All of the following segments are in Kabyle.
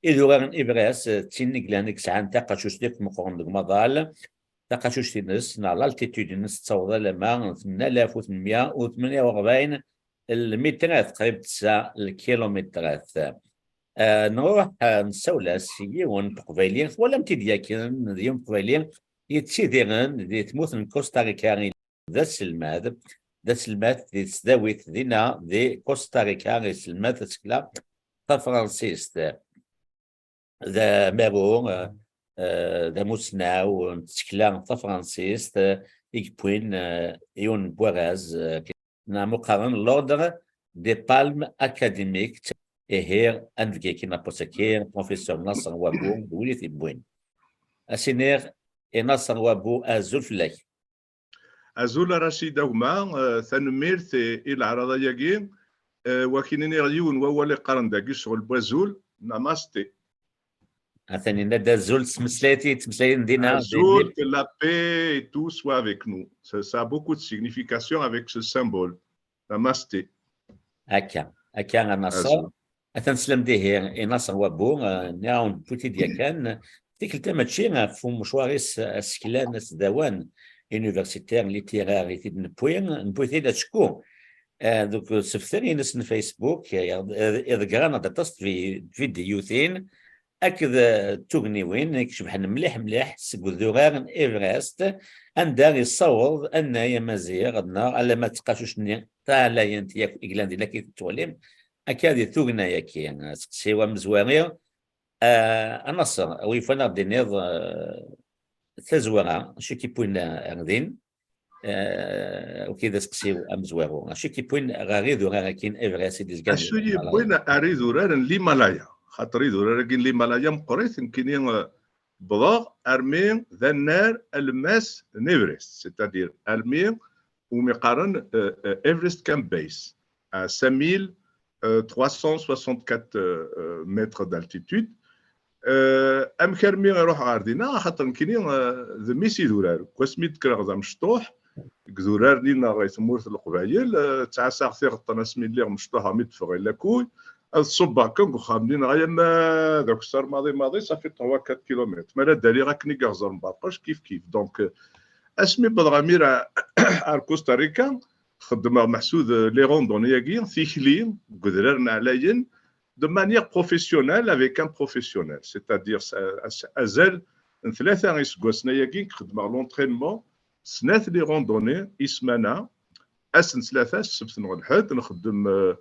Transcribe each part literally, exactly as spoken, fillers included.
Idurar n Everest, d tin i yellan i yesɛan taqacuct akk meqqren deg umaḍal. Taqacuct-ines, neɣ l'altitude-ines, tettaweḍ alamma d tmanya alaf u tmenmya u tmenya u rebɛin lmitrat, qrib tesɛa lkilumitrat. Ah, nruḥ, ah, nessawel-as i yiwen n Teqbayli, twalam-t-id yakan, d yiwen n Teqbayli yettidiren di tmurt n Costa Rica, d aselmad, d aselmad di tesdawit dinna di Costa Rica, iselmad tasekla tafransist. D amaru, eh, eh, d amussnaw n tsekla tafransist, eh, i yewwin, eh, yiwen n warraz, eh, neɣ ma qqaren l'ordre des palmes académiques. Ihi, ad nefk akin apus-agi, professeur Naser Wabou, d win i t-yewwin. Ad s-iniɣ i Naser Wabou, azul fell-ak. Azul a Racid a gma, eh, tanemmirt i, i leɛraḍa-agi. Eh, wakin iniɣ yiwen wawal iqqaren dagi ccɣel n wazul, namaste. Atan yenna-d azul s tmeslayt i yettmeslayen dinna. Azul, que la paix et tout soit avec nous. Ça, ça a beaucoup de signification avec ce symbole. Namaste. Akka, akka a Naser. Azul. Atan teslam dihi i Naser Wabou, eh, nniɣ-awen-d wwit-id yakan. Tikkelt-a mačči ɣef umecwar-is aseklan asdawan, universitaire, littéraire, i t-id-newwi, newwi-t-id acku, eh, deg usebter-ines n Facebook, eh, iḍegger-aneɣ-d aṭas n tvi-, tvidyutin akked, eh, tugniwin i icebḥen mliḥ mliḥ seg udurar n Everest, anda yessaweḍ annay amaziɣ, neɣ alamma d tqacuct-nni taɛlayant yakk i yellan din, akka i tettwalim, akka di tugna-yaki. Seqsi-w amezwari, eh, a Naser, wi yufan ad d-tiniḍ, eh, tazwara, acu i k-yewwin ar din? Eh, ok, d aseqsi-w amezwaru. Acu i k-yewwin ɣer idurar-agi n Everest i d-izgan? Acu i yi-yewwin ar idurar n l'Himalaya? Xaṭer idurar-agi n l'Himalaya meqqrit, nekkini, eh, wwḍeɣ armi d annar alemmas n Everest, c'est-à-dire armi umi qqaren, eh, eh, Everest Camp Base, à cinq mille trois cent soixante-quatre, euh, euh, mètres d'altitude. Euh, amek armi i ruḥeɣ ɣer dinna? Axaṭer nekkini, euh, d mmi-s idurar. Deg wasmi d-kkreɣ d amecṭuḥ, deg idurar-nni neɣ i tmurt n Leqbayel, euh, ttɛassaɣ tiɣeṭṭen asmi lliɣ mecṭuḥ, mi d-ffɣeɣ i lakuy, ad ṣubbeɣ kan deg uxxam-nni neɣ alamma d akessar maḍi maḍi, ça fait trois quatre kilomètres. Mi ara d-aliɣ akken i yeɣẓer Mberqec, kif kif. Donc, euh, asmi wwḍeɣ imir ar Costa Rica, xeddmeɣ meḥsud, euh, les randonnées-agi, tikli, deg udrar n Ɛlayen, de manière professionnelle avec un professionnel. C'est-à-dire, s-, s-, azal n tlata iseggasen-agi, xeddmeɣ l'entraînement, snat les randonnées i ssmana, ass n ttlata, ssebt neɣ lḥedd, nxeddem, euh,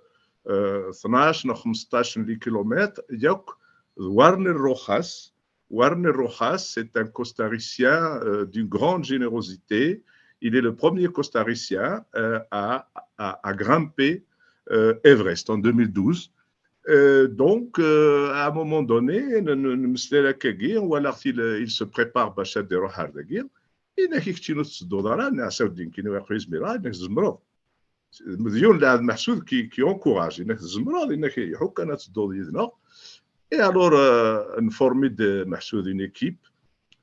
euh, tnac neɣ xmesṭac n les kilomètres, yakk d Warner Rojas, Warner Rojas, c'est un costaricien, euh, d'une grande générosité. Il est le premier costaricien, euh, à, à, à grimper, euh, Everest en deux mille douze. Euh, donc, euh, à un moment donné, n-, n-, nemmeslay akkagi, walaɣ-t, il, il se prépare bac ad iruḥ ar dagi. Yenna-k, i keččini ur tettedduḍ ara? Nniɣ-as, a weddi, nekkini ur zmireɣ. Yenna-k, tzemreḍ. D yiwen lɛebd meḥsud qui, qui encourage, yenna-k tzemreḍ, yenna-k iḥukk kan ad tedduḍ yid-neɣ. Et alors, euh, nformi-d meḥsud une équipe,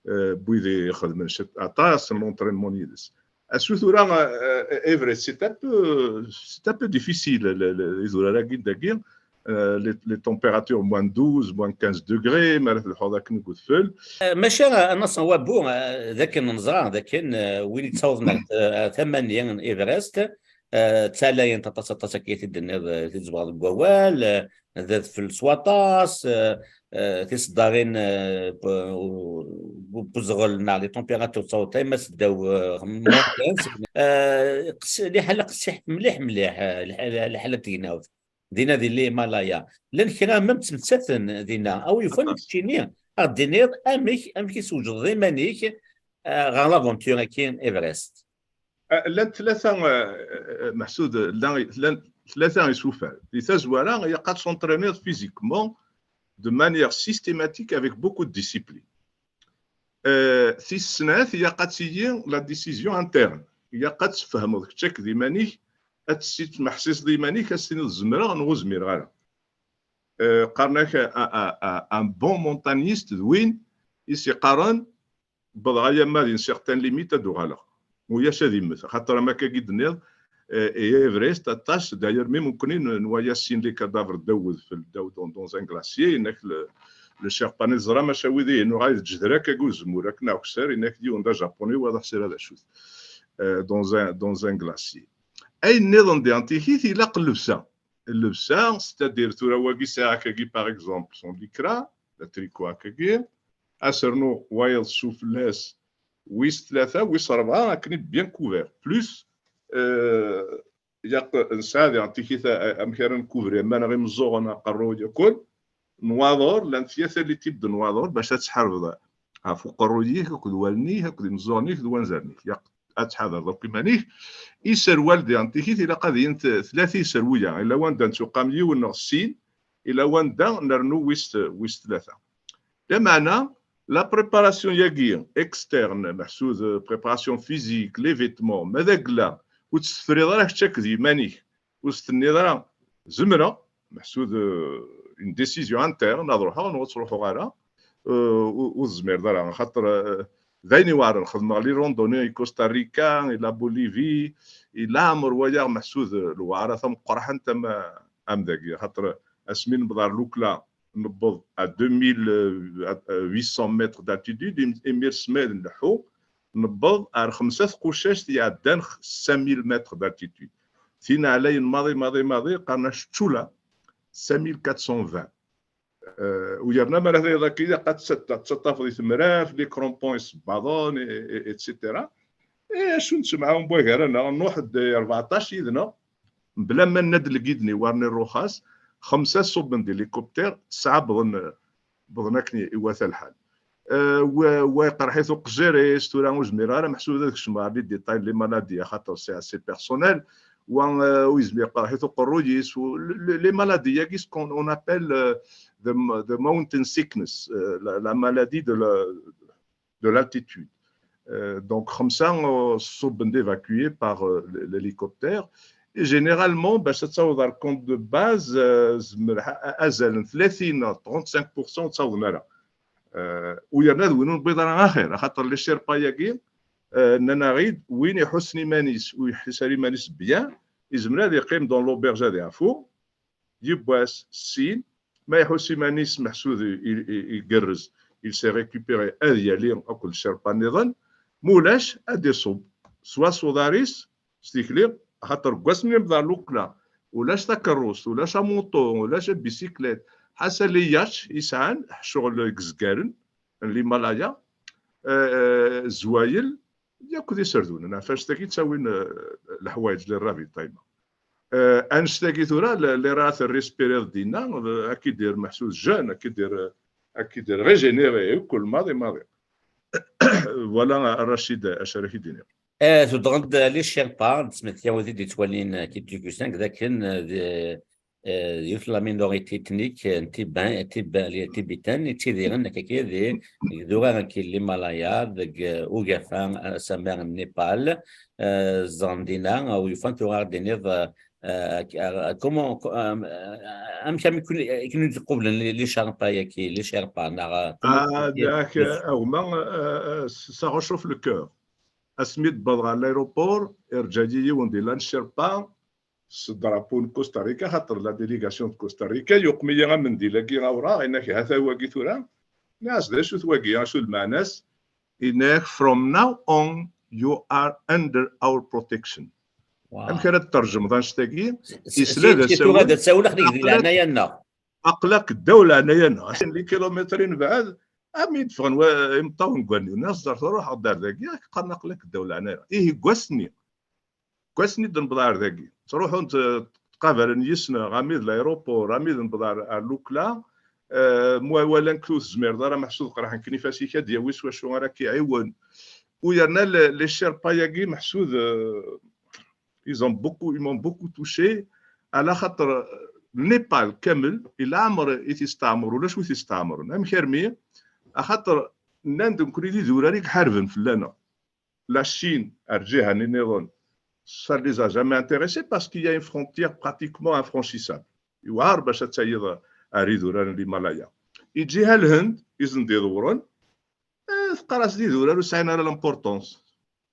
euh, n wid ixedmen cit-, aṭas n l'entraînement yid-s. Asu tura, euh, Everest, c'est un peu, c'est un peu difficile, le, le, idurar-agi dagi, euh, les, les températures moins douze, moins quinze degrés, mi ara telḥuḍ akken deg udfel. Euh, maca, euh, a Naser Wabou, euh, d akken neẓra, d akken, euh, win yettawḍen ar, euh, ar tama-nni n Everest, eh, ttalayent aṭas, aṭas akka i t-id-tenniḍ, eh, i t-id-zebɣeḍ deg wawal, eh, d adfel s waṭas, eh, eh, tiseddarin, eh, bu-, bu-, buzeɣel neɣ les températures ttawḍent arma seddaw, eh, moins quinze. Eh, qes-, liḥala qessiḥet mliḥ, mliḥ, eh, liḥala, liḥala n tegnawt. Dinna di l'Himalaya. Llan kra même ttmettaten dinna. A wi yufan keččini, ad d-tiniḍ amek, amek i swejdeḍ iman-ik, eh, ɣer l'aventure-agi Everest? Eh, llant tlata, eh, eh, meḥsud, llan, llan tlata isufar. Di tazwara, ilaq ad tentraîniḍ physiquement, de manière systématique, avec beaucoup de discipline. Eh, tis snat, ilaq ad tili la décision interne. Ilaq ad tfehmeḍ kečč akked iman-ik, ad tessetmeḥsiseḍ iman-ik, ad s-tiniḍ zemreɣ neɣ ur zmireɣ ara. Eh, qqaren-ak, a, a, a, un bon montagniste d win i s-iqqaren, wwḍeɣ alamma d une certaine limite ad d-uɣaleɣ. Ulac ad immet. Axaṭer am akka i d-tenniḍ, eh, et Everest, aṭas, d'ailleurs, même nekkni n-, nwala sin les cadavres ddaw wedfel, ddaw dans, dans un glacier, yenna-k le, Le Sherpa-nni teẓra, maca wid ihin uɣal d ǧedra akka deg uzemmur akken akessar, inak yiwen d ajapuni, wa d aḥsir ad acu-t. Euh, dans un, dans un glacier. Ayen nniḍen diɣen tikit ilaq llebsa. Llebsa, c'est-à-dire tura wagi sɛiɣ akkagi par exemple, son lycra, le tricot akkagi, ad s-rnu wayeḍ sufella-s wis tlata, wis rebɛa, akken i bien couvert. Plus, euh, ilaq nesɛa diɣen tikit, a-, amek ara ncouvrir, ma neɣ imeẓẓuɣen, aqerruy, akk. Nwaḍur, llant tlata les types de nwaḍur bac ad tḥarbeḍ ɣef uqerruy-ik akked wallen-ik akked imeẓẓuɣen-ik d wanzaren-ik. Ilaq ad tḥadreḍ akk iman-ik. Iserwal diɣen tikit ilaq ad yint tlata iserwula. Illa wanda nettuqam yiwen neɣ sin, illa wanda nernu wis, wis tlata. Lameɛna, la préparation-agi externe, meḥsud, euh, préparation physique, les vêtements, ma d agla, ur tt-tefriḍ ara kečč akked yiman-ik, ur s-tenniḍ ara, zemreɣ, meḥsud, euh, une décision interne, ad ruḥeɣ neɣ ur ttruḥuɣ ara, euh, ur, ur tezmireḍ ara, axaṭer, euh, d ayen iweɛren. Xedmeɣ les randonnées i Costa Rica, i la Bolivie, i leɛmer wayeɣ, meḥsud, euh, lweɛra tameqqrant am, am dagi, axaṭer asmi nebḍa ar Lukla, newweḍ à deux mille huit cents mètres d'altitude, im-, imir sma d nleḥḥu, newweḍ ar xemsa tqucact iɛeddan x-, cinq mille mètres d'altitude. Tin ɛlayen maḍi, maḍi, maḍi, qqaren-as Chula, cinq mille quatre cent vingt. Euh, u yerna mi ara tayeḍ akka, ilaq ad tt-, ad tettaṭṭafeḍ i temrart, les crampons isebbaḍen, et, et, et cetera. Eh, acu n temɛawen n wagar-a, neɣ nruḥ-d rbeɛṭac yid-neɣ, mebla ma nenna-d lgid-nni war-nni Roxas, xemsa ṣubben d hélicoptère, tesɛa wwḍen, wwḍen akken i-, iwata lḥal. Eh, wa, wa iqerḥ-it uqejjir-is, tura ur zmireɣ ara meḥsub ad kecmeɣ ɣer les détails, les maladies, axaṭer c'est assez personnel. Wa, eh, ur yezmir iqerḥ-it uqerruy-is, u-, le-, le-, les maladies-agi, ce qu'on, on appelle, euh, the, the mountain sickness, euh, la, la maladie de la, de l'altitude. Euh, donc, xemsa, euh, ṣubben-d évacués par, euh, l'hélicoptère. Et généralement, bac ad tawḍeḍ ar le camp de base, euh, zemreɣ a-, a-, azal n tlatin neɣ trente-cinq pour cent ur ttawḍen ara. Euh, u yerna d win ur newwiḍ ara axir, axaṭer les Sherpa-agi, euh, nnan-aɣ-id, win iḥussen iman-is, ur iḥuss ara iman-is bien, izmer ad yeqqim dans l'auberge ad yeɛfu, yiwwas, sin, ma iḥuss iman-is meḥsud i-, i-, i-, igerrez, il s'est récupéré, ad yali akked Sherpa nniḍen, ma ulac, ad iṣubb, swa s uḍar-is, s tikli, axaṭer deg wass-nni nebḍa Lukla, ulac takeṛṛust, ulac amuṭu, ulac abisiklet, ḥaca les yachts i sɛan, ccɣel deg izgaren n l'Himalaya, eh, eh, zzwayel, yakk d iserdunen, ɣef annect-agi ttawin, eh, leḥwayeǧ, les ravitaillements. Eh, annect-agi tura, le, les rares respirer dinna, eh, ad k-id-irr meḥsud jeune, ad k-id-irr, ad k-id-irr régénéré, akk maḍi, maḍi. Voilà, a Racid, acu ara k-id-iniɣ. Eh, tudɣen-d les Sherpa, d smekti wid i d-yettwalin, eh, Kitukusan, d akken, eh, d, eh, yiwet la minorité ethnique, eh, n Tiban, Tiban, les Tibetans, yettidiren akkaki di, deg idurar n l'Himalaya, deg, eh, ugafa, eh, asamar n Népal, eh, zedɣen dinna, eh, u yufan tura ad d-tiniḍ, eh, eh, comment, eh, amek, amek i ken-, i ken-id-qublen les, les Sherpa-agi, les Sherpa, neɣ, eh, comment Ah, dak, a gma, eh, eh, ça réchauffe le cœur. Asmi d-wwḍeɣ ɣer l'aéroport, irǧa-yi yiwen di la Sherpa, s drapeau n Costa Rica, xaṭer la délégation de Costa Rica, yuqem-iyi amendil-agi awraɣ, inak, ha-t-a wagi tura. Nniɣ-as, d acu-t wagi, acu d lmeɛna-s? Inak, from now on, you are under our protection. Wow. Amek ara d-terjmeḍ annect-agi? S-, s-, Isla d s-, asawen, tura d asawen, aql-ik di aql-ak leɛnaya-nneɣ. Aql-ak ddaw leɛnaya-nneɣ. Akken les kilomètres i nebɛed, am i d-ffɣen wa-, imeṭṭawen n wanni. Nniɣ-as, ẓer, truḥeḍ-d ar dagi, ak qqaren aql-ak ddaw leɛnaya. Ihi, deg wass-nni, deg wass-nni d-nebḍa ar dagi. Ttruḥunt, eh, ttqabalen yis-neɣ, ami d l'aéroport, ami d nebḍa ar, ar Lukla, eh, ma walan-k ur tezmireḍ ara, meḥsub qerḥen-kem ifassen-ik, ad d-yawi s wacu ara k-iɛiwen. U yerna le-, les Sherpa-agi, meḥsub, eh, ils ont beaucoup, ils m'ont beaucoup touché, ala xaṭer, eh, Népal kamel, i leɛmer i t-isteɛmer, ulac wi t-isteɛmren. Amek armi? Axaṭer nnan-d nekkni d idurar i iḥarben fell-aneɣ. La Chine, ar lǧiha-nni nniḍen, ça les a jamais intéressés parce qu'il y a une frontière pratiquement infranchissable. Yewɛer bac ad tayeḍ ar idurar n l'Himalaya. I lǧiha n Lhend, i sen-d-iḍewren, eh, teqqar-as d idurar ur sɛin ara l'importance.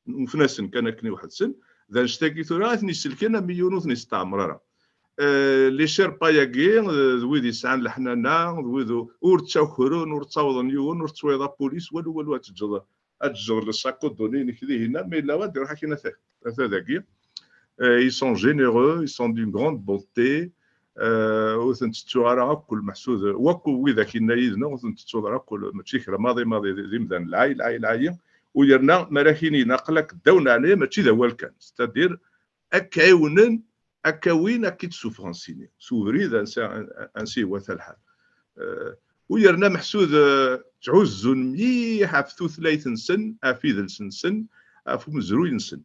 Unfen-asen kan akken i weḥd-sen. D annect-agi tura i ten-iselken, am yiwen ur ten-isteɛmer ara. Eh, les Sherpa-agi, eh, d wid yesɛan leḥnana, d wid u-, ur ttakren, ur ttawḍen yiwen, ur tettwayeḍ apulis, walu, walu, ad teǧǧeḍ, ad teǧǧeḍ le sac à dos-nni-inek dihin, ma yella ad iruḥ akin ata, ata dagi. Eh, ils sont généreux, ils sont d'une grande bonté. Eh, ur ten-tettuɣ ara akk lmeḥsud, wakk widak inna yid-neɣ, ur ten-tettuḍ ara akk, mačči kra maḍi, maḍi, d, d imdanen lɛay, lɛay, lɛay. U yerna, mi ara k-inin aql-ak ddaw n ɛnaya, mačči d awal kan. C'est-à-dire, ad k-ɛiwnen, ad k-awin, ad k-id-ssufɣen sini. S ubrid ansa, ansa iwata lḥal. Eh, u yerna meḥsud, eh, ttɛuzzun mliḥ ɣef tutlayt-nsen, ɣef idles-nsen, ɣef umezruy-nsen.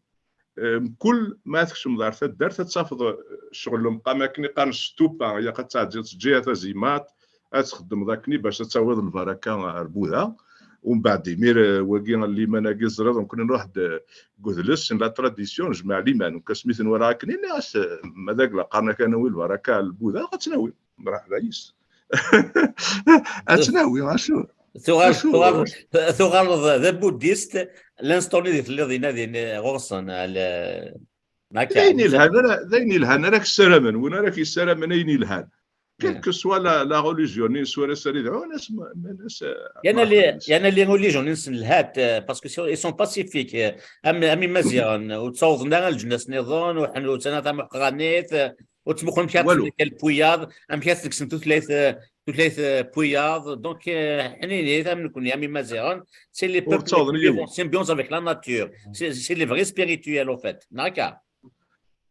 Eh, mkul ma tkecmeḍ ar taddart, ad tafeḍ, eh, ccɣel lemqam akken i qqaren stupa, ilaq ad tɛeddiḍ s ǧiha tazimaṭ, ad txeddmeḍ akken bac ad tawiḍ lbaraka ar Buda. Umbeɛd imir, eh, wagi n liman-agi ẓriɣ, nekkni nruḥ-d, eh, deg udles n la tradition, jmeɛ liman. Nekk asmi ten-walaɣ akken, nniɣ-as, eh, ma d agla qqaren-ak ad nawi lbaraka ar Buda, ad tt-nawi. Mṛeḥba yis. Ad tt-nawi, acu? Tuɣal, acu? Tuɣaleḍ, tuɣaleḍ d abudist, l'instant-nni di telliḍ dinna din ɣur-sen, ala, d ayen ilhan ara, d ayen ilhan ara k-ssaramen, win ara k-yessaramen ayen ilhan. Quelle que soit la, la religion, ni s wara sari dɛun, as ma, ma, as, yerna les, yerna les religions-nsen lhant, euh, parce que ils sont pacifiques, euh, am, am imaziɣen, ur ttawḍen ara leǧnas niḍen, ur ḥen-, ur ttana tamuḥqranit, euh, ur ttmuqqulen amek ara ttun kal puyaḍ, amek ara tt-kksen tutlayt, euh, tutlayt, euh, puyaḍ. Donc, euh, ḥninit, am nekni, am imaziɣen, c'est les peuples qui vivent en symbiose avec la nature. C'est, c'est les vrais spirituels, au fait. D'accord.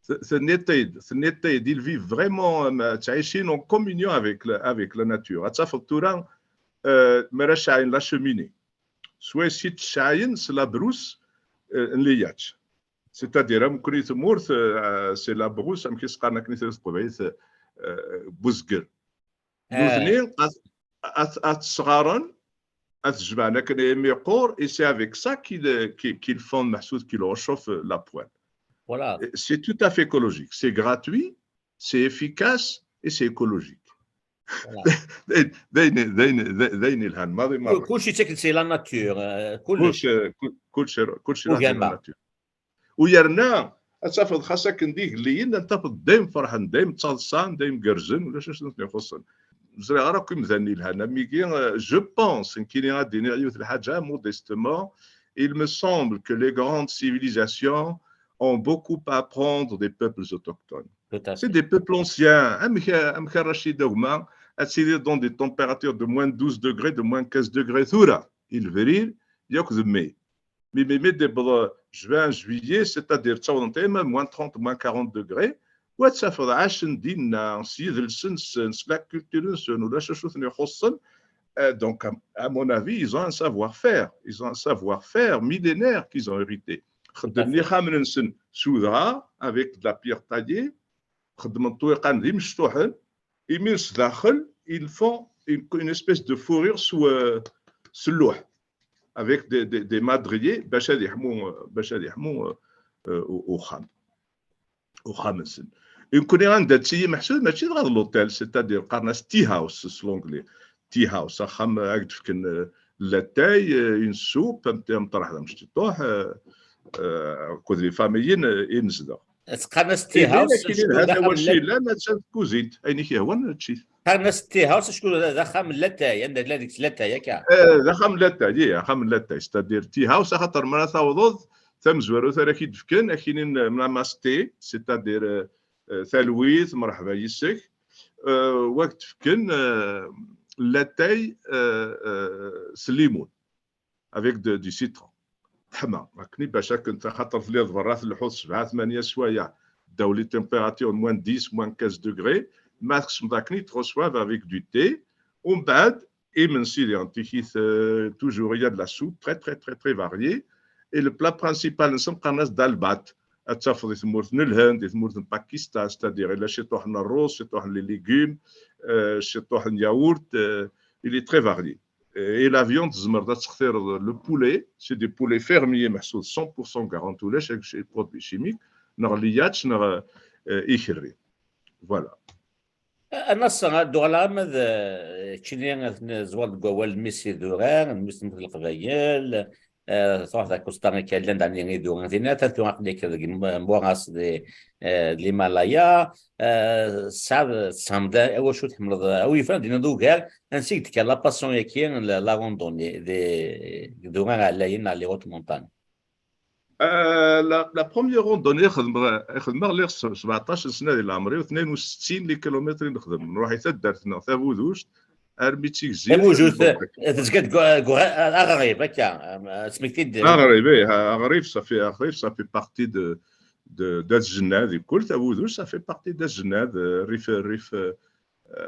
Tenniḍ-t-id, tenniḍ-t-id, ils vivent vraiment, euh, ttɛicin en communion avec la, avec la nature. Ad tafeḍ tura, euh, mi ara ceɛɛlen la cheminée. Swayes i tt-ceɛɛlen s la brousse, euh, n liyač. C'est-à-dire, am nekni tmurt, euh, c'est la brousse, amek i s-qqaren akken i tella teqbaylit, euh, buzger. Nutni, ad, ad, ad t-sɣaren, ad t-jemɛen akken imi yeqqur, et c'est avec ça qu'ils, qu'ils, qu'ils font, meḥsud, qu'ils réchauffent la poêle. Voilà. Et c'est tout à fait écologique. C'est gratuit, c'est efficace et c'est écologique. Voilà. D ayen, d ayen, d ayen, d ayen ilhan maḍi, maḍi. Kulci yettak-d si la nature, euh, kullec. Kulci, kul-, kulci, kulci la nature. U yerna, ad tafeḍ xas akken d igelliyen, ad tafeḍ dayem ferḥen, dayem ttaḍsan, dayem gerrzen, ulac acu i ten-ixuṣṣen. Ẓriɣ ara akk imdanen ilhan am wigi, euh, je pense, nekkini ad d-iniɣ yiwet lḥaǧa, modestement, il me semble que les grandes civilisations ont beaucoup à apprendre des peuples autochtones. Tout à fait. C'est des peuples anciens. Amek, amek a Rachid Dogma, ad tiliḍ dans des températures de moins douze degrés, de moins quinze degrés, tura, i lebrir, yakk d mai. Mi, mi, mi d-iwweḍ juin, juillet, c'est-à-dire ttawḍent même moins trente, moins quarante degrés, wa tafeḍ ɛacen dinna s yidles-nsen, s la culture-nsen, ulac acu ten-ixuṣṣen. Euh, donc, à, à mon avis, ils ont un savoir-faire. Ils ont un savoir-faire millénaire qu'ils ont hérité. Xeddmen ixxamen-nsen s udɣar, avec de la pierre taillée, xeddmen ṭṭwiqan d imecṭuḥen, imi s daxel, ils font une, une espèce de fourrure sous, euh, s lluḥ, avec des, des, des madriers, bac ad yeḥmu, bac ad yeḥmu, euh, euh, u-, uxxam. Uxxam-nsen. Nekkni anda tt-iyi meḥsud, mačči dɣa d l'hôtel, c'est-à-dire qqaren-as tea house s l'anglais. Tea house, axxam, euh, ad k-d-fken, euh, latay, euh, une soupe, am, am ṭraḥ d amectiṭuḥ, euh, euh, akked les familles, euh, i nezdeɣ. Qqaren-as tea house, acku d axxam n latay. Yellan, attan tkuzint. Ayen i k-yehwan, ečč-it. Qqaren-as tea house, acku d axxam n latay, anda tella deg-s latay, akka. Eh, d axxam n latay, ih, axxam n latay. C'est-à-dire, tea house, axaṭer mi ara tawḍeḍ, tamezwarut ara k-id-fken, ad k-inin, eh, namaste, c'est-à-dire, eh, eh, talwit, mṛeḥba yis-k. Eh, wa k-d-fken, eh, latay, eh, eh, s limun. Avec de, du citron. Teḥma. Akken bac akken, axaṭer telliḍ berra, tleḥḥuḍ sebɛa, tmanya sswayeɛ, ddaw les températures de moins dix, moins quinze degrés, ma tkecmeḍ akken, ils te reçoivent avec du thé, umbeɛd, imensi, diɣen tikit, euh, toujours, il y a de la soupe, très, très, très, très variée, et le plat principal-nsen, qqaren-as dalbat. Ad tafeḍ di tmurt n Lhend, di tmurt n Pakistan, c'est-à-dire, ila ciṭuḥ n rruz, ciṭuḥ n les légumes, euh, ciṭuḥ n yaourt, euh, il est très varié. Et la viande, tzemreḍ ad textireḍ le poulet, c'est des poulets fermiers, meḥsud cent pour cent garantis, ulac produits chimiques, neɣ liyač, neɣ, euh, ikerri. Voilà. A Nasser, ad d-uɣaleɣ arma d, euh, keččini ad nezwer deg wawal n mmi-s idurar, n mmi-s n Leqbayel, eh, truḥ d akusta akka llan daɣen iduran dinna, atan tura aql-ik deg Mwaras di, eh, d l'Himalaya, eh, tesɛiḍ, tessehmeḍ awacu tḥemmleḍ, awi yefran dinna d ugar, ansi i d-tekker la passion-agi n la, la randonnée, di, deg idurar ɛlayen neɣ les hautes montagnes? Euh, la, la première randonnée i xedmeɣ, i xedmeɣ lliɣ s-, sebɛeṭṭac n sna di leɛmer-iw, tnayen u settin les kilomètres i nexdem. Nruḥ i taddart-nneɣ Tabudust, armi d Tigzirt. Tabudust, tezga deg, deg aɣrib, akka, asmekti-d. Aɣrib, eh, aɣrib, ça fait, aɣrib, ça fait partie de, de, d At Jennad, di kul Tabudust, ça fait partie d At Jennad, euh, rrif, rrif, euh,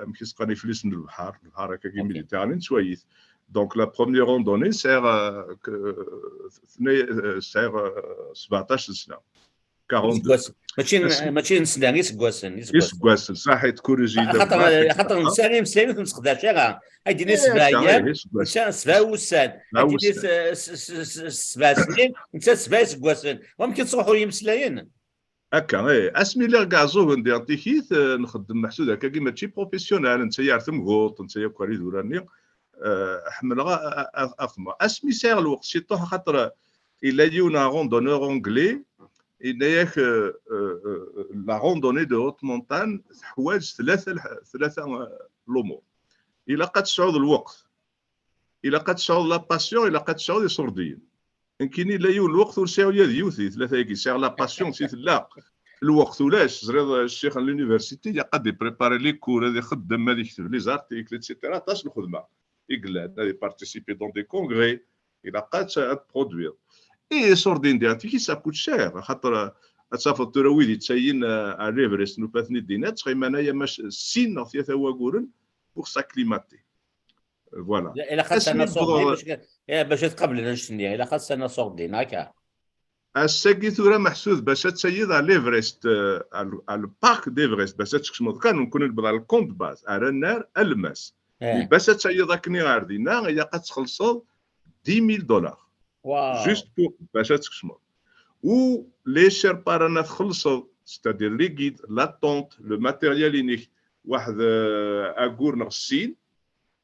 amek i s-qqaren, iflis n lebḥer, lebḥer akka-agi Méditerranée, nettwali-t. Donc, la première randonnée, sɛiɣ, euh, que, euh, tnay-, euh, sɛiɣ, euh, sebɛeṭṭac n sna. quarante-deux. Mačči, mačči n sna, iseggasen, iseggasen. Iseggasen, saḥit, corrigez-le. Xaṭer, xaṭer netta imeslan ur t-nesseqdac ara. Ad d-tini sebɛa ayyam, netta sebɛa wussan. Ad d-tini sebɛa snin, netta sebɛa iseggasen. Wamek i ttruḥu yimeslayen? Akka, eh. Asmi lliɣ deg Iɛeẓẓugen diɣ tikit, eh, nxeddem meḥsud akkagi, mačči professionnel, netta ar temguṭ, netta akk ar idurar-nni, eh, ḥemmleɣ a, a, a, a xedmeɣ. Asmi sɛiɣ lweqt ciṭuḥ, axaṭer, eh, illa yiwen un randonneur anglais, yenna-yak, eh, eh, eh, la randonnée de haute montagne teḥwaǧ tlata lḥ-, tlata, eh, lumuṛ. Ilaq ad tesɛuḍ lweqt, ilaq ad tesɛuḍ la passion, ilaq ad tesɛuḍ iṣurdiyen. Nekkini illa yiwen lweqt ur sɛiɣ ula d yiwet di tlata-agi. Sɛiɣ la passion si tella, lweqt ulac. Ẓriɣ, eh, ccix n l'université, ilaq ad ipréparer les cours, ad ixeddem, ad ikteb les articles, et cetera. Aṭas n lxedma i yellan, ad iparticiper dans des congrès, ilaq ad, ad produire. Et iṣurdiyen diɣ tiki, ça coûte cher, axaṭer, eh, ad tafeḍ tura wid yettayen, eh, ar l'Everest, nufa-ten-id dinna, ttɣiman aya mac sin neɣ tlata waguren pour s'acclimater. Voilà. Ilaq ad tesɛuḍ aṣurdi bac, eh, bac ad tqableḍ annect-nni. Ilaq ad tesɛuḍ aṣurdi, neɣ akka? Ass-agi tura meḥsud bac ad tayiḍ ar l'Everest, eh, ar, ar le parc d'Everest, bac ad tkecmeḍ kan, nekkni newweḍ ar le camp de base, ar annar alemmas. Eh. Mais bac ad tayiḍ akkenni ar dinna, ilaq ad txellṣeḍ dix mille dollars. Wow. Juste pour, bac ad tkecmeḍ. U les sherpas ara txellṣeḍ, c'est-à-dire les guides, la tente, le matériel-inek, waḥed, eh, agur neɣ sin,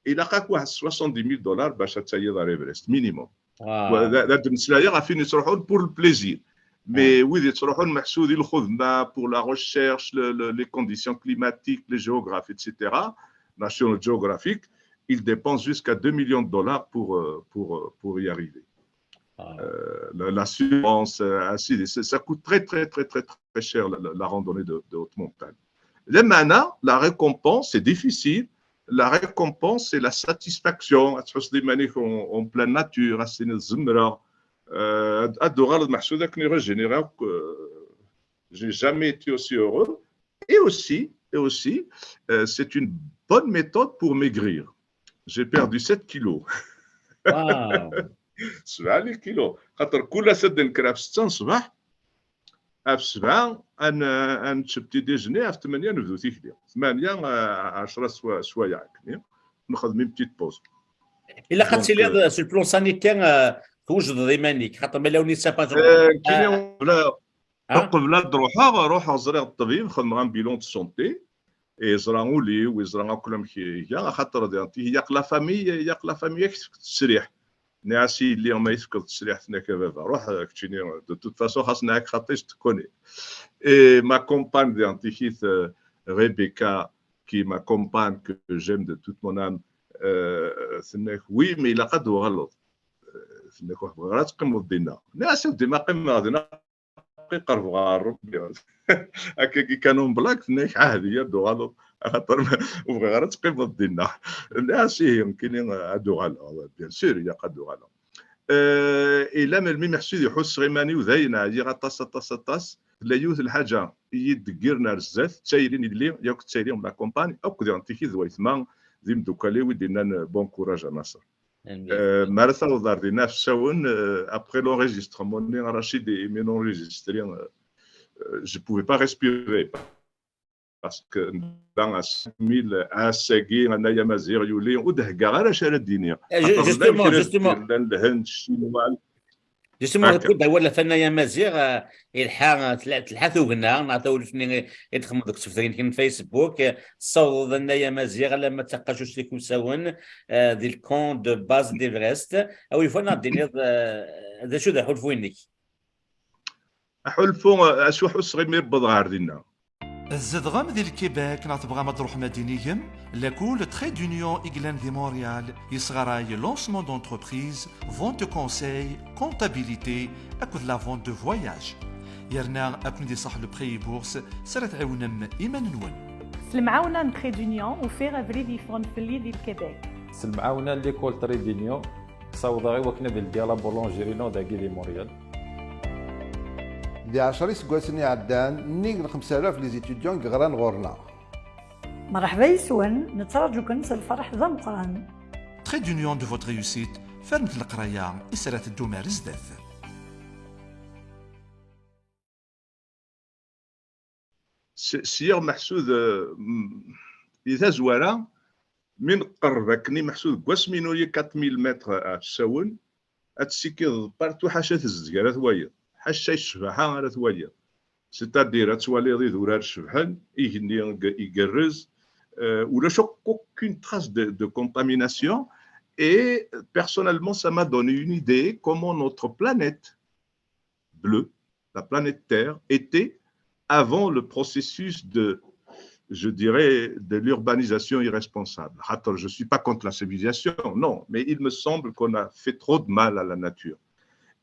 ilaq-ak waḥed soixante-dix mille dollars bac ad tayiḍ ar Everest, minimum. Wow. Wa, da, da d-mmeslayeɣ ɣef win yettruḥun pour le plaisir. Mais wid yettruḥun meḥsud i lxedma, pour la recherche, le, le, les conditions climatiques, les géographes, et cetera, National Geographic, ils dépensent jusqu'à deux millions de dollars pour, euh, pour, euh, pour y arriver. Ah. Euh, la, l'assurance, euh, ainsi de suite. Ça coûte très, très, très, très, très cher, la, la, la randonnée de, de haute montagne. Lameɛna, la récompense, c'est difficile. La récompense, c'est la satisfaction. Ad tḥusseḍ iman-ik en, en pleine nature, ad as-tiniḍ zemreɣ. Euh, ad, ad d-tuɣaleḍ meḥsud akken i régénérer akk, euh, j'ai jamais été aussi heureux. Et aussi, et aussi, euh, c'est une bonne méthode pour maigrir. J'ai perdu sept kilos. Wow. Sebɛa les kilos. Xaṭer kul ass ad d-nekker ɣef ssetta n ṣṣbeḥ, ɣef ssebɛa ad n-, ad nečč petit déjeuner, ɣef tmanya nebdu tikli. Tmanya, eh, ɛecra swa-, swayeɛ akken. Nexdem une petite pause. Ilaq ad tiliḍ, euh, sur le plan sanitaire, euh, twejdeḍ iman-ik, xaṭer ma lawen yessa, par exemple, euh, Qbel ad ruḥeɣ, ruḥeɣ ẓriɣ ṭṭbib, xedmeɣ un bilan de santé, yeẓra ul-iw, yeẓra akk amek iga, axaṭer diɣen ilaq la famille, ilaq la famille ad k-tefk ttesriḥ. Nniɣ-as i yelli ma yi-tefkeḍ ttesriḥ, tenna-k a baba, ruḥ, keččini, de toute façon, xas nniɣ-ak xaṭi, je te connais. Et ma compagne diɣen tikit, euh, Rebecca, qui est ma compagne que j'aime de toute mon âme, euh, tenna-k, oui, mais ilaq ad d-tuɣaleḍ. Euh, tenna-k, ur bɣiɣ ara ad teqqimeḍ dinna. Nniɣ-as, a weddi, ma qqimeɣ dinna, qerbeɣ ɣer Rebbi. Akkagi kan en blague, tenna-k, ɛahd-iyi ad d-tuɣaleḍ, axaṭer ur bɣiɣ ara ad teqqimeḍ dinna. Nniɣ-as, ihi, nekkini ad d-uɣaleɣ, bien sûr, ilaq ad d-uɣaleɣ. Euh, et là, melmi meḥsud iḥusseɣ iman-iw dayen ɛyiɣ aṭas, aṭas, aṭas, tella yiwet n lḥaǧa i yi-d-teggiren ar zdat, d tayri n yelli, yakk d tayri n la compagne, akk diɣen tikit d waytma, d imeddukal-iw i d-innan, euh, bon courage a Naser. Euh, mi ara tawḍeḍ ar dinna, ɣef usawen, euh, après l'enregistrement-nni, Rachid i mi nenregistré, euh, euh, je pouvais pas respirer. Parce que da à cinq mille, ass-agi, anay amaziɣ yuli, ur d-heggaɣ ara acu ara d-iniɣ. Eh, ju-, justement, justement. Llan Lhend, Ccinwa, Justement, akka. Kud awal ɣef Annay Amaziɣ, eh, ilḥa, eh, telḥa, telḥa tugna, neɣ tawlaft-nni i, i d-txedmeḍ deg usebter-nnek n Facebook, eh, tessawḍeḍ Annay Amaziɣ alamma d taqacuct-ik usawen, eh, di le camp de base d'Everest. A wi yufan ad d-tiniḍ, eh, d acu d aḥulfu-inek? Aḥulfu, eh, asuḥusseɣ imi wwḍeɣ ɣer dinna. Tzedɣem di Lkibek neɣ tebɣam ad d-truḥem ad d-inigem? Lakul Trait d'Union i yellan di Montréal yesɣaray lancement d'entreprise, vente de conseil, comptabilité akked la vente de voyage. Yerna ad ken-id-iṣaḥ le prêt et bourse s ara tɛiwnem iman-nwen. S lemɛawna n Trait d'Union, ufiɣ abrid yeffɣen fell-i di Lkibek. S lemɛawna n l'école Trait d'Union, ssawḍeɣ i wakken ad ldiɣ la boulangerie-inu dagi di Montréal. Di ɛecra iseggasen iɛeddan, nnig n xemsa alaf les étudiants i yeɣran ɣur-neɣ. Mṛeḥba yes-wen, nettraǧu-ken s lferḥ d ameqqran. Trait d'Union de votre réussite, fernet leqraya i s ara teddum ar zdat. S-, syiɣ meḥsud, eh, m-, di tazwara, mi nqerreb akken i meḥsud deg wasmi nuli quatre mille mètres ɣef usawen, ad tessikideḍ partout ḥaca tezdeg ara twaliḍ, ḥaca ccbaḥa ara twaliḍ. C'est-à-dire ad twaliḍ idurar cebḥen, igenni ig-, igerrez, euh, ulac akk aucune trace de, de contamination. Et personnellement, ça m'a donné une idée comment notre planète bleue, la planète Terre, était avant le processus de, je dirais, de l'urbanisation irresponsable. خاطر je suis pas contre la civilisation, non, mais il me semble qu'on a fait trop de mal à la nature.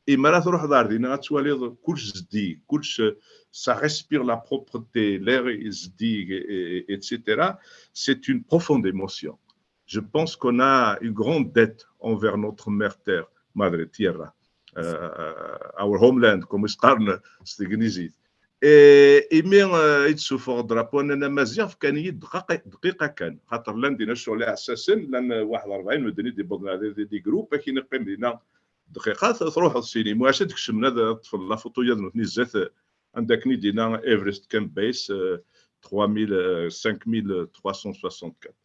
Et mi ara truḥeḍ ɣer dinna, ad twaliḍ kullec zeddig, kullec, ça respire la propreté, l'air est zeddig, et, et, et cetera. C'est une profonde émotion. Je pense qu'on a une grande dette envers notre mère terre, Madre Tierra, euh, our homeland, comme i s-qqaren s teglizit. Et imi, euh, i d-ssuffɣeɣ drapeau-nni amaziɣ, fkan-iyi-d dqaqa, dqiqa kan. Xaṭer llan dinna ccɣel iɛessasen, llan waḥed rebɛin medden i d-iwwḍen ɣer des, des groupes, akin iqqim dinna dqiqa, t-, truḥeḍ sini. Muɛac ad d-kecmen ad ṭṭfen la photo-ya d nutni zdat, anda akken i d-yenna Everest Camp Base, euh, trois mille, euh, cinq mille trois cent soixante-quatre.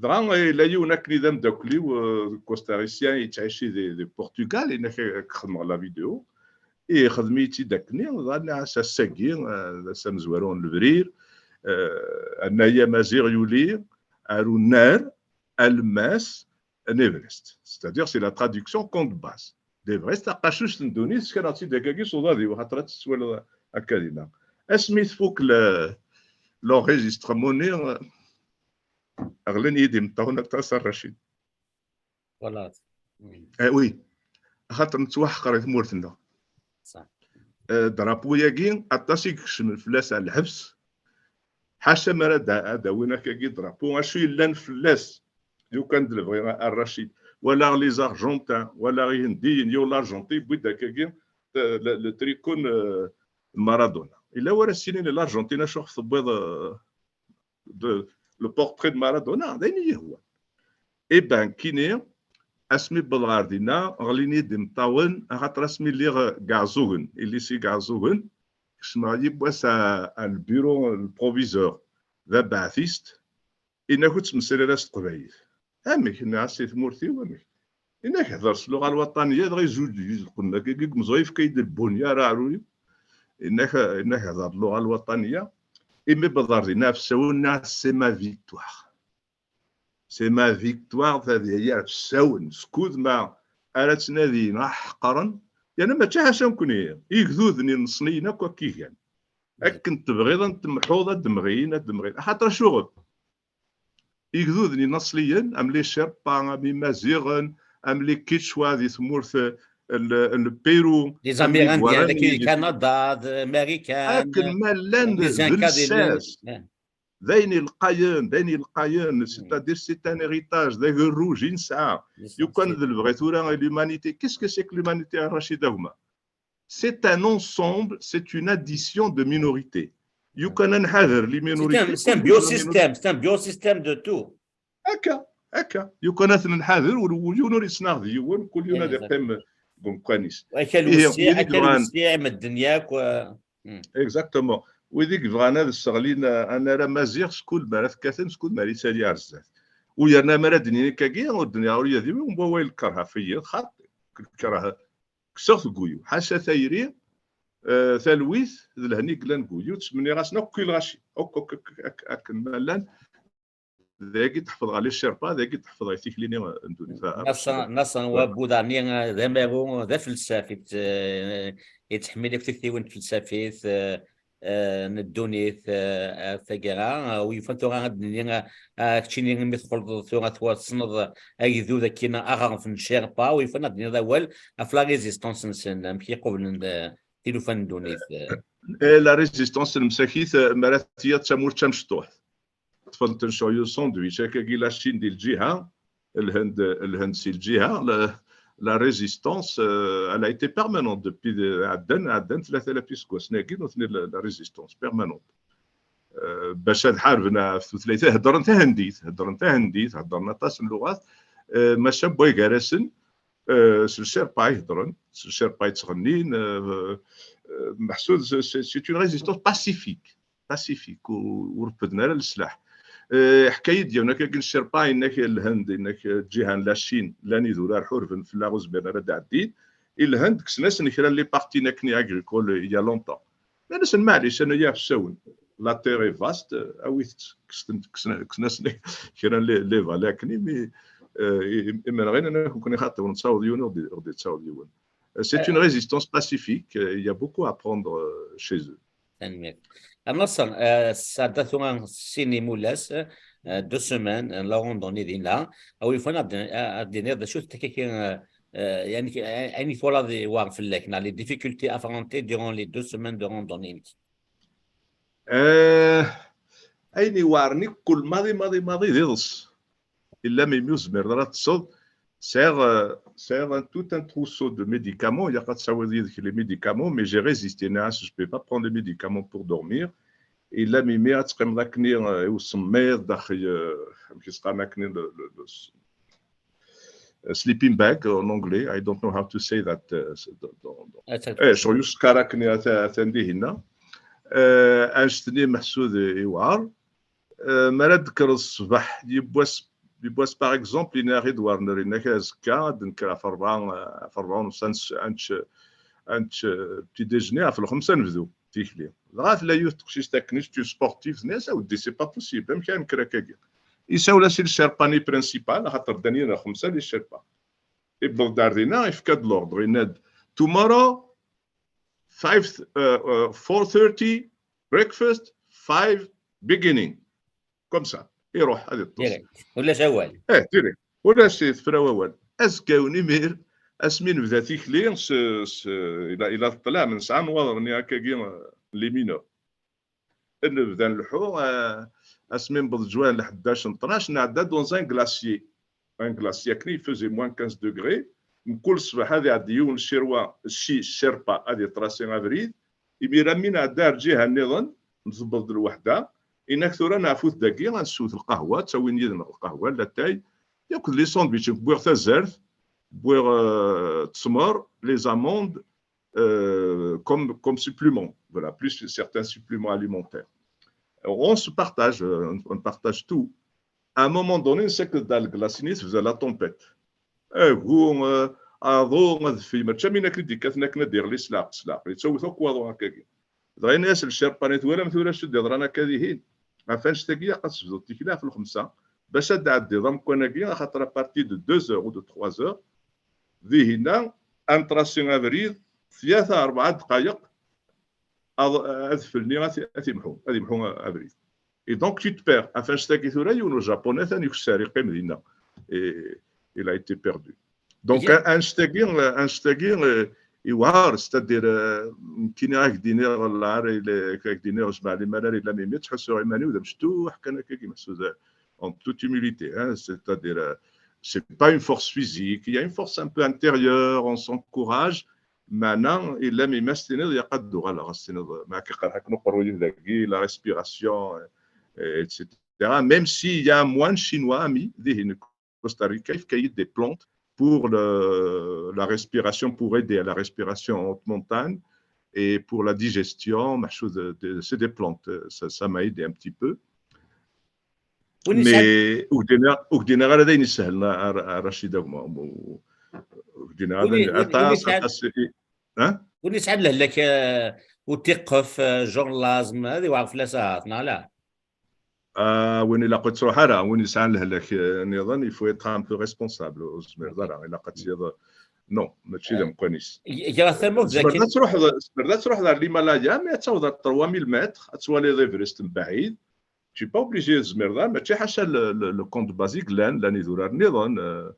Dɣa, eh, yella yiwen akken i d ameddakel-iw, eh, deg Costa Rica, yettɛici di, di Portugal, yenna-k ad k-xedmeɣ la vidéo. Ixdem-iyi-tt-id akkenni, dɣa nniɣ-as ass-agi, eh, d ass amezwaru n lebrir, eh, Annay Amaziɣ yuli ar unnar alemmas n Everest. C'est-à-dire, c'est la traduction camp de base d'Everest, taqacuct n ddunit, ssekneɣ-tt-id akkagi s uḍad-iw, axaṭer ad tt-twaliḍ akka dinna. Asmi tfuk le, l'enregistrement-nni, ɣlin-iyi-d imeṭṭawen aṭas a Racid. Voilà. Eh oui, axaṭer nettwaḥqer i tmurt-nneɣ. Ṣṣeḥ. Eh, drapeau-agi, aṭas i ikecmen fell-as ar lḥebs. Ḥaca mi ara d-, ad d-awin akkagi drapeau, acu yellan fell-as? Lukan d lebɣi a, a Racid. Walaɣ les Argentins, walaɣ Ihendiyen, yiw l'Argentine, yewwi-d akkagi, eh, le, le tricot n, eh, Maradona. Yella wara ssinin l'Argentine acu ɣef tewwiḍ, eh, de, le portrait de Maradona, d ayen i yi-hwan. Eh ben, kini, asmi wwḍeɣ ɣer dinna, ɣlin-iyi-d imeṭṭawen, axaṭer asmi lliɣ, eh, deg Iɛeẓẓugen, i lycée deg Iɛeẓẓugen, kecmeɣ yiwwas a, a le bureau, le proviseur, d abeɛtist, yenna-k ur ttmeslay ara s teqbaylit. Amek? Nniɣ-as si tmurt-iw, amek? Yenna-k hder s lluɣa lwaṭaniya, dɣa izuǧ, yezqen akkagi deg umeẓru, yefka-yi-d lbunya ara aɛrur-iw. Yenna-k, yenna-k hder lluɣa lwaṭaniya. Imi wwḍeɣ dinna ɣef usawen, nniɣ-as c'est ma victoire. C'est ma victoire, ta d yaya ɣef usawen. Skud ma ara ttnadiyen, ɣa ḥeqren, yerna mačči ḥaca nekni, igduden ineṣliyen akk akka i gan. Akken tebɣiḍ ad temḥuḍ, ad d-mɣin, ad d-mɣin. Axaṭer acuɣef? Igduden inaṣliyen, am les Sherpa, am Imaziɣen, am les Quechua di tmurt, eh, n, n Lpiru, les am les Amérindiens, Guarani, daki di Kanada, d Marikan, akken ma llan d, les Incas di lsas. D ayen ilqayen, d ayen ilqayen, c'est-à-dire c'est un héritage, d agerruj i nesɛa. Lukan d lebɣi tura i l'humanité. Qu'est-ce que c'est que l'humanité, a Racid, a gma? C'est un ensemble, c'est une addition de minorités. Lukan ad nḥader les minorités, c'est un, c'est un biosystème, c'est un biosystème de tout. Akka, akka. Lukan ad ten-nḥader, ur, ur, yiwen ur yettnaɣ d yiwen, kul yiwen ad iqqim deg umkan-is. Akal wessiɛ, akal wessiɛ, medden yakk, euh, hmm. Exactement. Wid i yebɣan ad sseɣlin, euh, anar amaziɣ, skud mi ara t-kkaten, skud mi ara yettali ar zdat. U yerna mi ara d-nini akkagi, ur d-nniɣ ula d yiwen, wawal lkerha fell-i, xaṭi, lkerha. kkseɣ-t deg wuyu. Ḥaca tayri, eh, talwit d lehna i yellan deg wuyu, ttmenniɣ-asen akk i lɣaci, akk, akk, akk, akk, akken ma llan. Dagi teḥfeḍ ɣer les Sherpa, dagi teḥfeḍ ɣer tikli-nni n ddunit. Naṣer, Naṣer n Wabbu daɣen, eh, d amaru, d afelsaf, yett-, eh, yettḥemmil akk tiktiwin tfelsafit, eh, eh, n ddunit, eh, ar taggara, eh, wi yufan tura ad d-nini, eh, eh, keččini imi teqqleḍ tura twa-, tessneḍ agdud akkin aɣref n Sherpa, wi yufan ad d-tiniḍ awal ɣef la résistance-nsen, amek i qublen, eh, tilufa n ddunit, eh. Eh, la résistance n Msakit, eh, mi ara tya d tamurt tamecṭuḥt. Ṭṭfen-ten sur le sandwich, akkagi la Chine di lǧiha, Lhend, Lhend si lǧiha, la, la résistance, euh, elle a été permanente depuis de, ɛeddan, ɛeddan tlata alaf iseggasen-agi, nutni la, la résistance permanente. Euh, bac ad ḥarben ɣef tutlayt, heddren tahendit, heddren tahendit, heddren aṭas n lluɣat, euh, maca n way gar-asen, euh, s lcirpa i heddren, s lcirpa i ttɣennin, euh, euh, meḥsud, c'est, c'est une résistance pacifique. Pacifique, ur, ur refden ara leslaḥ. Eh, ḥka-yi-d yiwen akkagi n Ccerpa, yenna-k Lhend, yenna-k, eh, lǧiha n la Chine, llan idurar ḥurben fell-aɣ, ur zmiren ara ad d-ɛeddin. I Lhend, kksen-asen kra n les parties-nni akken agricole, il y a longtemps. Nnan-asen, maɛlic, ana ya fsawen. La terre est vaste, eh, awit-tt, kksen-, kksen-, kksen-asen kra n les, les valets akken, mais, eh, i-, i-, imenɣi nnan-ak, nekkni xaṭi, ur nettaweḍ yiwen, ur d-, ur d-yettaweḍ yiwen. Eh, c'est une résistance pacifique, eh, il y a beaucoup à apprendre, eh, chez eux. Tanemmirt. A Naṣer, eh, sɛedda tura sin imulas, eh, deux semaines, eh, la randonnée dinna. A wi yufan ad, ad d-tiniḍ d acu-t akka, eh, eh, yani, eh, ayen i twalaḍ iwar fell-ak, neɣ les difficultés affrontées durant les deux semaines de randonnée-nnek? Eh, ayen iweɛren i kul maḍi, maḍi, maḍi d iḍes. Illa mi ur zmireḍ ara ad teṭṭseḍ, sɛiɣ, euh, sɛiɣ un, tout un trousseau de médicaments, ilaq ad tawiḍ yid-k les médicaments, mais j'ai résisté, nniɣ-as, je peux pas prendre les médicaments pour dormir. Illa mi mi ad teqqimeḍ akkenni, euh, i usemmiḍ, daxel, euh, amek i s-qqaren akkenni, le, le, le s-, euh, sleeping bag en anglais, I don't know how to say that, euh, s-, dans, dans, dans. Eh, sur uskar akkenni, ata-, atan dihinna. Euh, annect-nni meḥsud i, iwɛer. Eh, mi ara d-tekkreḍ ṣṣbeḥ, yiwwas, yiwwas, par exemple, yenna-ak-id Werner, yenna-ak azekka ad d-nekker ɣef ṛebɛa, eh, ɣef ṛebɛa u nṣ, ad nečč, ad nečč, eh, petit déjeuner, ɣef lxemsa ad nebdu tikli. Dɣa tella yiwet teqcict akken, c'est une sportive, tenna-as, a weddi, c'est pas possible, amek ara nekker akkagi? Isawel-as i lcirpani principal, axaṭer ddan yid-neɣ xemsa les Sherpa. Iwweḍ-d ar dinna, ifka-d l'ordre, yenna-d, tomorrow, five, uh, uh, four thirty, breakfast, five, beginning. Comme ça. Iruḥ, ad iṭṭes. Direct. Ulac awal. Eh, direct. Ulac tefra wawal. Azekka n imir, asmi nebda tikli, s, s, ila, ila teṭṭleɛ min sɛa n waḍren-nni akkagi, eh, les mineurs. Nebda nleḥḥu, eh, asmi newweḍ ǧwayel ḥdac n ṭnac, nɛedda dans un glacier. Un glacier akken, il faisait moins quinze degrés. Mkul ṣṣbeḥ ad iɛeddi yiwen Ccerpa, ci, Ccerpa, ad itrasi abrid. Imir-a mi nɛedda ar lǧiha nniḍen, newweḍ-d lweḥda, inak tura neɛfut dagi, ad nsew lqahwa, ttawin yid-neɣ lqahwa, latay, yakk d les sandwichs. Wwiɣ tazart, wwiɣ, eh, ttmer, les amandes, euh, comme, comme supplément, voilà, plus certains suppléments alimentaires. On se partage, euh, on, on partage tout. À un moment donné, c'est que dans le glacier, faisait la tempête. Agu, euh, aḍu, adfi, mačči am akken i d-ikkaten akken ad d-iɣli s leɛqel, s leɛqel. Yettawi-t akk waḍu akkagi. Dɣa yenna-yas lcirpani, twalam tura acu d-yeḍran akka dihin? Ɣef annect-agi, ilaq ad tebduḍ tikli ɣef lxemsa, bac ad d-tɛeddiḍ amkan-agi, axaṭer à partir de deux heures ou de trois heures, dihinna, ad ntrasi abrid, tlata, rebɛa ddqayeq, ad, adfel-nni ad, ad imḥu, ad imḥu abrid. Et donc, tu te perds. Ɣef annect-agi tura, yiwen ujaponais atan ikessar, iqqim dinna. Et il a été perdu. Donc, annect-agi, annect-agi, euh, iwɛer, c'est-à-dire, euh, nekkini ad ak-d-iniɣ, lɛar, ad ak-d-iniɣ, jmaɛ liman ara yellan imi ttḥussuɣ iman-iw d amecṭuḥ kan akkagi, meḥsud, en toute humilité, hein, c'est-à-dire, euh, c'est pas une force physique, il y a une force un peu intérieure, on s'encourage, meɛna illa mi ma s-tiniḍ, ilaq ad d-uɣaleɣ, ad s-tiniḍ, ma akka iqerḥ-aken uqerruy-im dagi, la respiration, euh, et cetera. Même s'il y a un moine chinois ami, dihin, Costa Rica, il y a des plantes pour le, la respiration, pour aider à la respiration en haute montagne et pour la digestion, meḥsud, de, de, c'est des plantes. Ça, ça m'a aidé un petit peu. Mais ur k-d-nniɣ, ur k-d-nniɣ ara d ayen isehlen, a, a, a Racid, a gma, ur, ur Général, win yesɛan lehlak, eh, utiqef, eh, genre l'asthme, ad iweɛer fell-as ahat, neɣ ala? Ah, win ilaq ur yettruḥ ara, win yesɛan lehlak, eh, niḍen, il faut être un peu responsable, ur tezmireḍ ara, ilaq ad tiliḍ, non, mačči d amkan-is. Gar tamawt, tzemreḍ ad truḥeḍ, tzemreḍ ad truḥeḍ ar l'Himalaya, mais ad taweḍ ar trois mille mètres, ad twaliḍ Everest mebɛid. Tu n'es pas obligé, tzemreḍ ara, mačči ḥaca le, le, le camp de base i yellan, llan idurar niḍen, euh,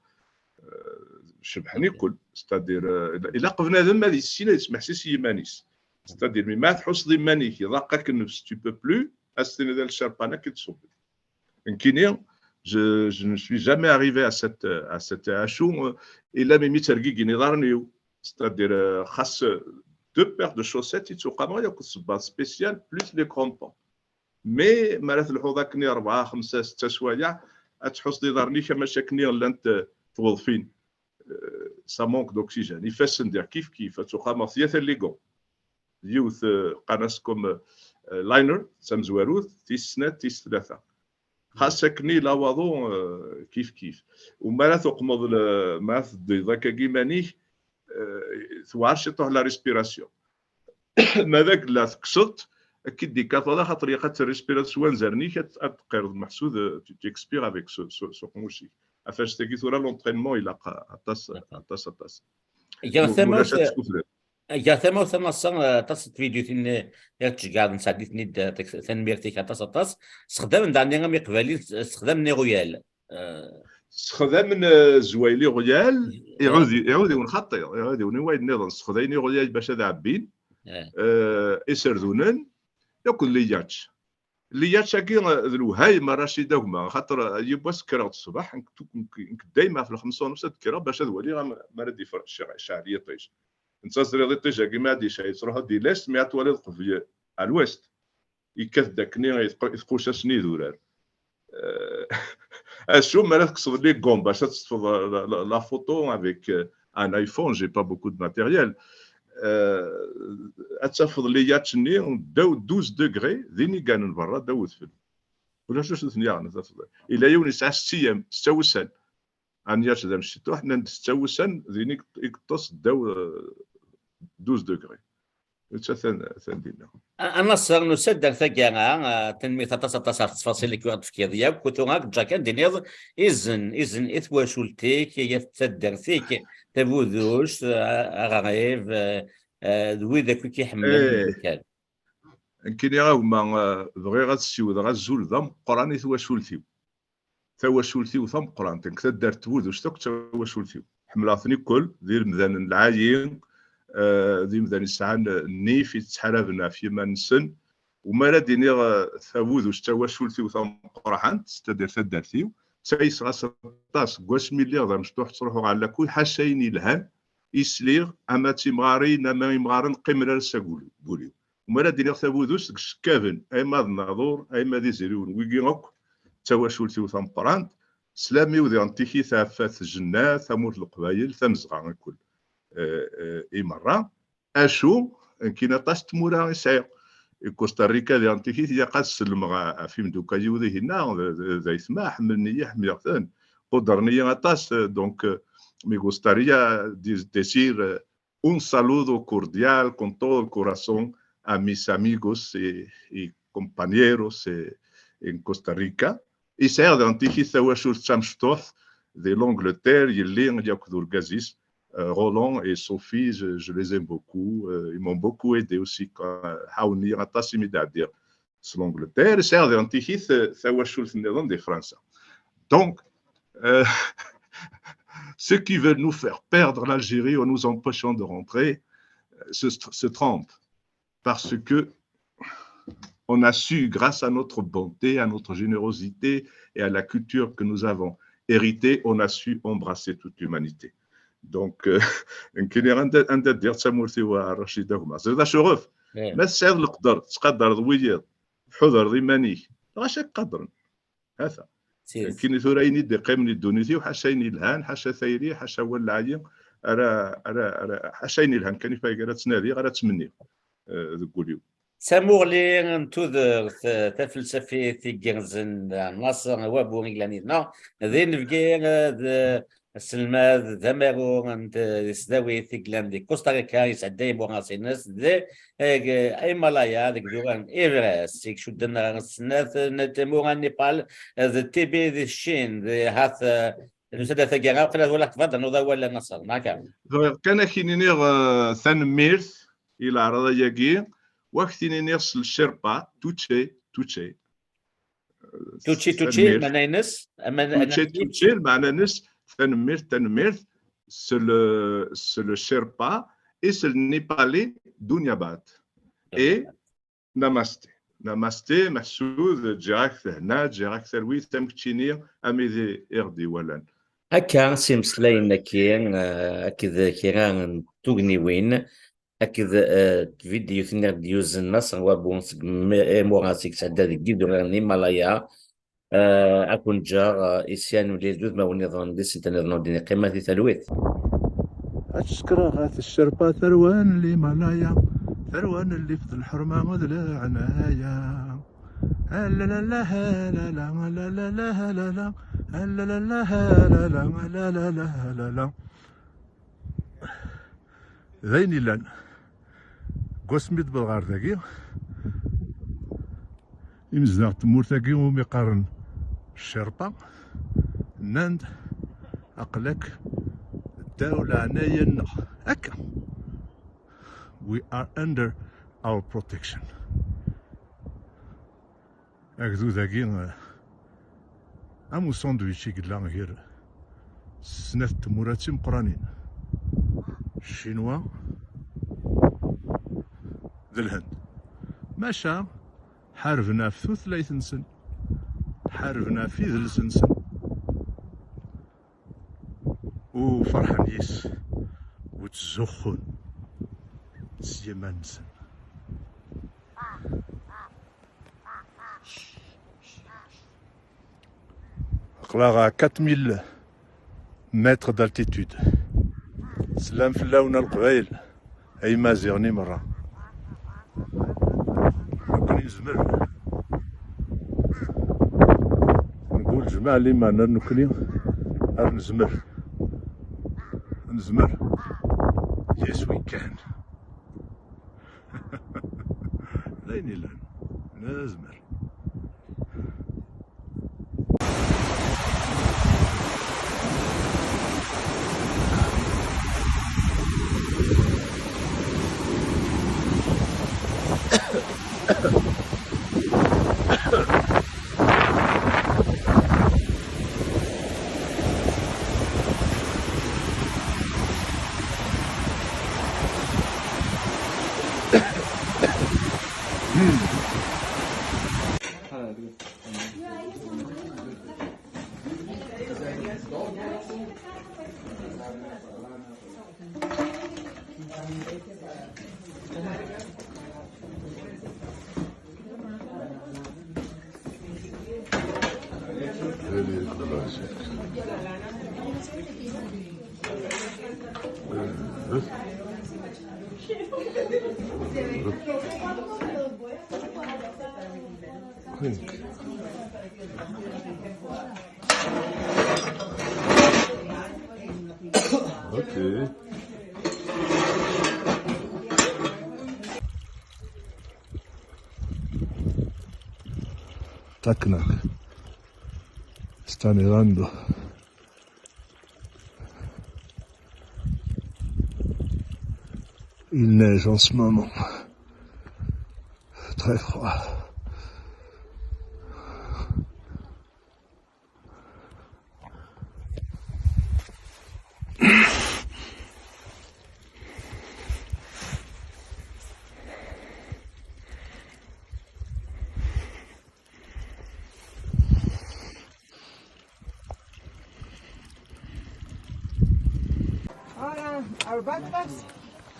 euh, cebḥen i kul. C'est-à-dire, euh, ilaq bnadem ad yissin ad yesmeḥsis i yiman-is. C'est-à-dire, mi ma tḥusseḍ iman-ik iḍaq-ak nnefs, tu peux plus, ad s-tiniḍ a lcerpan-agi ad k-id-ṣubben. Nekkini, je, je ne suis jamais arrivé à cette, à cette, acu, euh, ila mi mi ttergigin iḍarren-iw. C'est-à-dire, euh, xas, euh, deux paires de chaussettes i ttuqameɣ yakk d sebbaḍ spécial, plus les crampons. Mais mi ara telḥuḍ akken i rebɛa, xemsa, setta swayeɛ, ad tḥusseḍ iḍarren-ik am acu akken i llant, euh, tweḍfin. Euh, ça manque d'oxygène. Ifassen diɣ kif kif, ad tuqameḍ tlata n les gants. Yiwet, euh, qqaren-as comme, euh, liner, d tamezwarut, tis snat, tis tlata. Xas akken i la waḍu, euh, kif kif. U mi ara tuqmeḍ le, mi ara teddiḍ akkagi iman-ik, euh, tewɛer ciṭuḥ la respiration. Ma d agella tekkseḍ-t, ad k-id-ikkateḍ, axaṭer ilaq ad terrespireḍ s wanzaren-ik, ad, ad teqqireḍ meḥsud, euh, tu, tu expires avec ce, ce, ce uqemmuc-ik. Ɣef annect-agi tura l'entraînement ilaq aṭas, aṭas, aṭas. Gar tamawt, gar tamawt a Naṣer, eh, aṭas n tvidyutin i ɣ-tceggɛeḍ, nesɛeddi-ten-id, eh, tak-, tanemmirt-ik aṭas, aṭas. Sexdamen daɣen am Iqbayliyen, sexdamen iɣyal. Eh, sexdamen, eh, zwayel iɣyal, eh, iɛudiwen xaṭi, iɛudiwen i wayen nniḍen, sexdayen iɣyal bac ad ɛebbin, eh, iserdunen, yakk d liyač. Liyač-agi, eh, d lewhayem a Racid a gma, xaṭer, eh, yiwwas kkreɣ-d ṣṣbeḥ, nekk, nekk, nekk dayma ɣef lxemsa u nefs ad kkreɣ bac ad waliɣ am-, mi ara d-yeffeɣ cceɛ-, cceɛl yiṭij. Netta ẓriɣ iṭij-agi mi ad yecɛel, yettruḥu di l'est, mi ad twaliḍ qbel à l'ouest. Yekkat-d akken i tqu-, tqucac-nni idurar. Euh, acu mi ara tekkseḍ les gants bac ad teṭṭfeḍ la, la, la photo avec, euh, un iPhone, j'ai pas beaucoup de matériel. Euh, ad tafeḍ liyač-nni ddaw douze degrés, din i gganen berra, ddaw udfel. Ulac acu ten-yaɣen, ad tafeḍ. Ila yiwen yesɛa setta ayyam, setta wussan. Aniyač d amecṭuḥ, nnan-d setta wussan, din i yeṭ-, i yeṭṭes ddaw, euh, douze degrés. Netta atan, atan dinna. A, a Naṣer, nusa-d ar taggara, ah, tanemmirt aṭas, aṭas ɣef ttfaṣil-ik i ɣ-d-tefkiḍ yakk. Tura ad k-ǧǧeɣ kan d-tiniḍ izen, izen i twacult-ik, i taddart-ik, tabudust, a-, aɣrib, eh, eh, d wid akk i k-iḥemmlen. Eh, nekkini a gma, eh, bɣiɣ ad ssiwḍeɣ azul d ameqqran i twacult-iw. Tawacult-iw tameqqrant, nekk taddart Tbudust akk d tawacult-iw. Ḥemmleɣ-ten ikul, d ilemdanen lɛali, eh, d imdanen yesɛan nnif, yettḥaraben ɣef yiman-nsen. U mi ara d-iniɣ, eh, Tabudust d tawacult-iw tameqqrant, c'est-à-dire taddart-iw, ttayseɣ-as aṭas. Seg wasmi lliɣ d amecṭuḥ, ttruḥuɣ ɣer lakul, ḥaca ayen yelhan i sliɣ, ama d timɣarin, ama imɣaren, qqimen ar ass-a deg wul-, deg wul-iw. U mi ara d-iniɣ Tabudust, deg Cekkaben, ayma d Naḍur, ayma d Iziriwen, wigi akk d tawacult-iw tameqqrant. Sslam-iw diɣen tikit ɣef At Tjennat, tamurt n Leqbayel, Tamezɣa, akk, eh, eh, i merra. Acu, nekkini aṭas n tmura i sɛiɣ. I Costa Rica diɣen tikit, ilaq ad sellmeɣ ɣef imeddukal-iw dihinna, d, d, d aytma, ḥemmlen-iyi, ḥemmleɣ-ten. Qudren-iyi aṭas, eh, donc, eh, me gustaría de-, decir, eh, un saludo cordial con todo el corazón a mis amigos y, y compañeros, eh, en Costa Rica. I sɛiɣ daɣen tikit tawacult d tamecṭuḥt di l'Angleterre, yelli akked urgaz-is, eh, Roland et Sophie, je, je les aime beaucoup, eh, ils m'ont beaucoup aidé aussi, eh, ɛawnen-iyi aṭas imi d-ɛeddiɣ s l'Angleterre. Sɛiɣ diɣen tikit, eh, tawacult nniḍen di Fransa. Donc, euh, ceux qui veulent nous faire perdre l'Algérie en nous empêchant de rentrer, euh, se, se trompent. Parce que on a su, grâce à notre bonté, à notre générosité et à la culture que nous avons héritée, on a su embrasser toute l'humanité. Donc, euh, nekkini anda, anda ddiɣ d tamurt-iw a Racid a gma. C'est un شرف. Ma tesɛiḍ leqder, tettqadareḍ wiyiḍ, tḥudreḍ iman-ik, ɣas ad k-qadren. Hata. Nekkini tura ayen i d-iqqimen di ddunit-iw, ḥaca ayen yelhan, ḥaca tayri, ḥaca awal lɛali, ara, ara, ara, ḥaca ayen yelhan kan i fayeg ara ttnadiɣ, ara ttmenniɣ, eh, deg wul-iw. D tamuɣli n tudert, eh, tafelsafit igerrzen, eh, Naṣer Wabu i yellan yid-neɣ, d inebgi, eh, d, aselmad d amaru n tesdawit i yellan di Costa Rica, yesɛedday imuras-ines di, eh, Himalaya, deg idurar n Everest, i icudden ɣer snat n tmura n Nepal, eh, d Tibet di Ccin, di hat, eh, nusa-d ar taggara, aql-aɣ walaɣ tbadreḍ awal a Naṣer, neɣ akka? Bɣiɣ kan ad k-iniɣ, eh, tanemmirt i leɛraḍ-agi, wa k-t-iniɣ s le Sherpa, Tuche, Tuche. Tuchi, tuchi, tanemmirt. Meɛna-ines, aman-, Tuchi, aman-, tuchi, lmeɛna-ines, tanemmirt, tanemmirt, c'est le, c'est le Sherpa et c'est le Népalais, Dunyabad. Et Namaste. Namaste, meḥsud, ǧǧiɣ-ak tehna, ǧǧiɣ-ak talwit, am keččini, am wid i ɣ-d-iwalan. Akka, s imeslayen-agi, eh, akked kra n tugniwin, akked, eh, tvidyut-nni i d-yuzen Naṣer Wabu seg m-, imuras i yesɛedda deg yidurar n Himalaya. Eh, ad ken-ǧǧeɣ, eh, i sya nemlil d udmawen nniḍen di ssinta nniḍen ur d-neqqim di talwit. Ad tsekreɣ at ccerpa tarwa n l'Himalaya, tarwa n llif d lḥerma d leɛnaya. Alalalah, alala, alalalah, alala, alalalah, alala, alalalah, alala. D ayen illan. Deg wasmi d-wwḍeɣ ɣer dagi, imezdaɣ n tmurt-agi umi qqaren Ccerpa, nnan-d, "Aql-ak ddaw leɛnaya-nneɣ." Akka. "We are under our protection." Agdud-agi, eh, am usandwich i yella gar snat n tmura d timeqqranin, Ccinwa d Lhend. Maca, ḥarben ɣef tutlayt-nsen, ḥarben ɣef idles-nsen. U ferḥen yis, u ttzuxxun s yiman-nsen. Aql-aɣ à quatre mille mètres d'altitude. Slam fell-awen a Leqbayel. Ay Imaziɣen i merra. Nekkni nezmer. Nqul jmaɛ liman ar nekkni ar nezmer. Nezmer. Yes, we can. D ayen illan. Nezmer. Pink. Okay. Taknak. Stanirando. Il neige en ce moment. Très froid.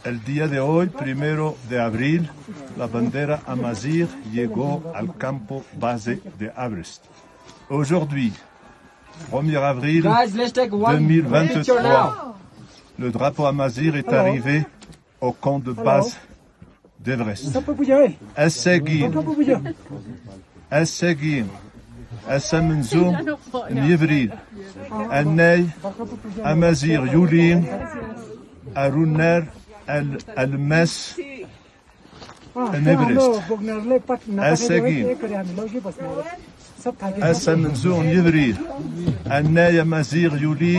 El día de hoy, primero de abril, la bandera Amazigh llegó al campo base de Everest. Aujourd'hui, premier avril deux mille vingt-trois, le drapeau Amazigh est arrivé au camp de base d'Everest. Ass-agi, ass-agi, Ass amenzu n yebrir, annay amaziɣ yuli ar unnar al-, alemmas n Everest. Ass-agi, ass amenzu n yebrir, annay amaziɣ yuli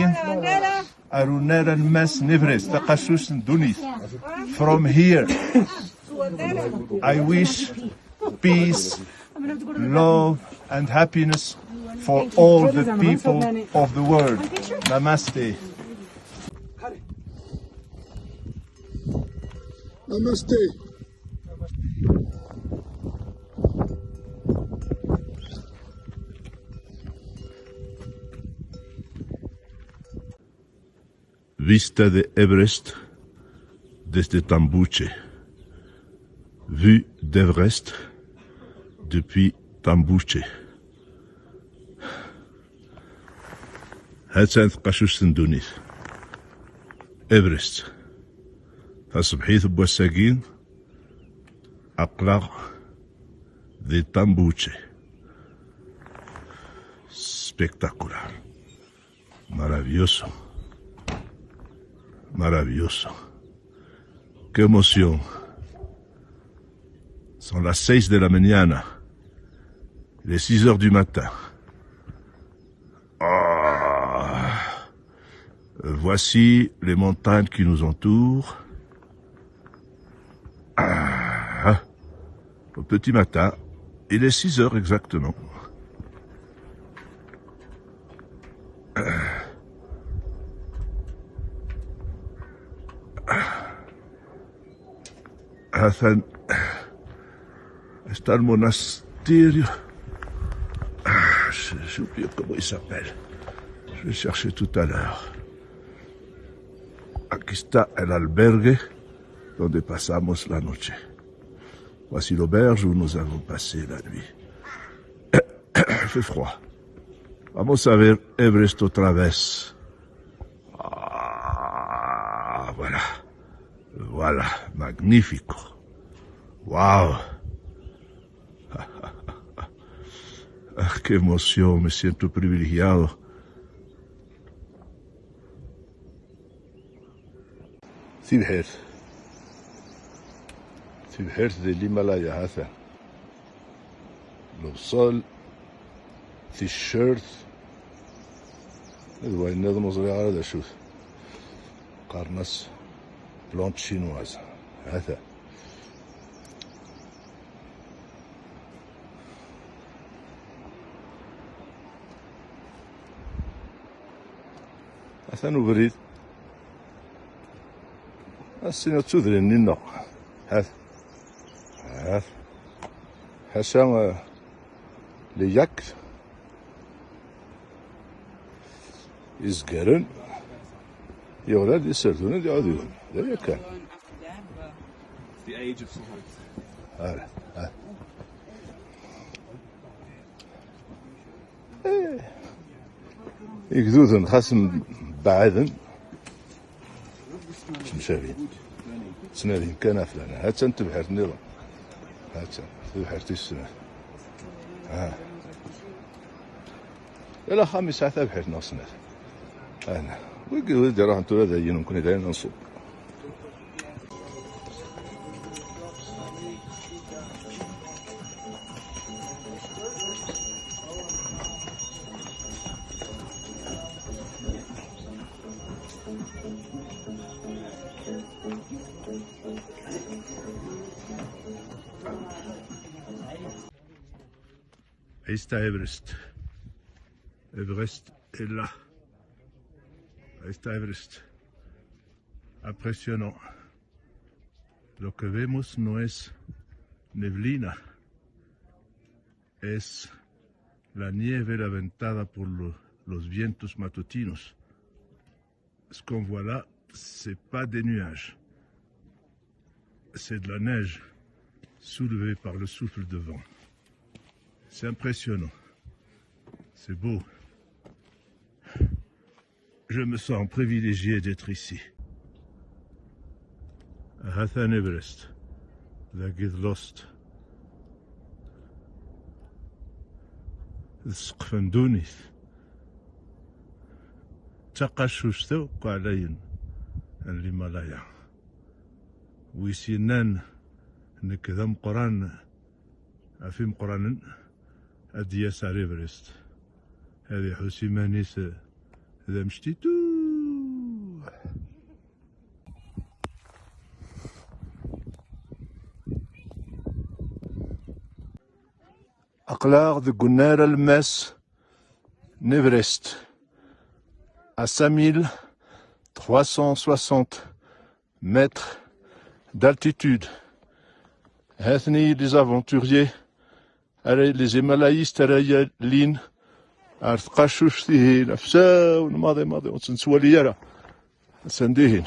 ar unnar alemmas n Everest, taqassust n ddunit. From here, I wish peace, love and happiness for all the people of the world. Namaste. Namaste. Vista de Everest desde Tambuche. Vue d'Everest depuis Tambuche. Ha-tt-an tqacuct n ddunit. Everest. Taṣebḥit n wass-agi, aql-aɣ di Tambuche. Spectacular. Maravilloso. Maravilloso. Qué emoción. Son las seis de la mañana. Il est six heures du matin. Ah. Voici les montagnes qui nous entourent. Ah. Au petit matin, il est six heures exactement. Atan, c'est un monastère. Ah, je, j'ai oublié comment il s'appelle. Je vais chercher tout à l'heure. Aquí está el albergue donde pasamos la noche. Voici l'auberge où nous avons passé la nuit. Il fait froid. Vamos a ver Everest otra vez. Ah, voilà. Voilà. Magnífico. Wow. Ah, qué emoción. Me siento privilegiado. Tibḥirt. Tibḥirt di l'Himalaya, ha-t-an. Lebṣel, ticcert, d wayen nniḍen ur ẓriɣ ara d acu-t. Qqaren-as plante chinoise. Ha-t-an. Atan ubrid. Ad s-tiniḍ d tudrin-nni-nneɣ. Hat. Hat. Ḥaca, eh, les yaks, izgaren, iɣlal, iserdunen d iɛudiwen. D aya kan. Ara, ara. Eh. Igduden xas mbaɛden, ttemcabin. Ttnadin kan ɣef lehna. Ha-tt-an tebḥirt nniḍen. Ha-tt-an tebḥirt tis snat. Ah. Yal axxam yesɛa tabḥirt neɣ snat. Ana. Wigi, wigi iruḥen tura d ayen nekkni d ayen nṣubb. Ahí está Everest. Everest est là. Ahí está Everest. Impresionante. Lo que vemos no es neblina, es la nieve aventada por lo-, los vientos matutinos. Ce qu'on voit là, c'est pas des nuages. C'est de la neige soulevée par le souffle de vent. C'est impressionnant. C'est beau. Je me sens privilégié d'être ici. Ha-t-an Everest. Dagi d Lost. d ssqef n ddunit. D taqacuct akk ɛlayen n l'Himalaya. Wi s-yennan nekk d ameqqran ɣef imeqqranen, ad d-yas ar Everest, ad iḥuss iman-is d amectiṭuḥ. Aql-aɣ deg unnar alemmas n Everest, à cinq mille trois cent soixante mètres d'altitude. Ha-ten-i les aventuriers, ara, les Himalayistes ara yalin ar tqacuct-ihin, afsawen maḍi maḍi, ur tt-nettwali ara. Atan dihin.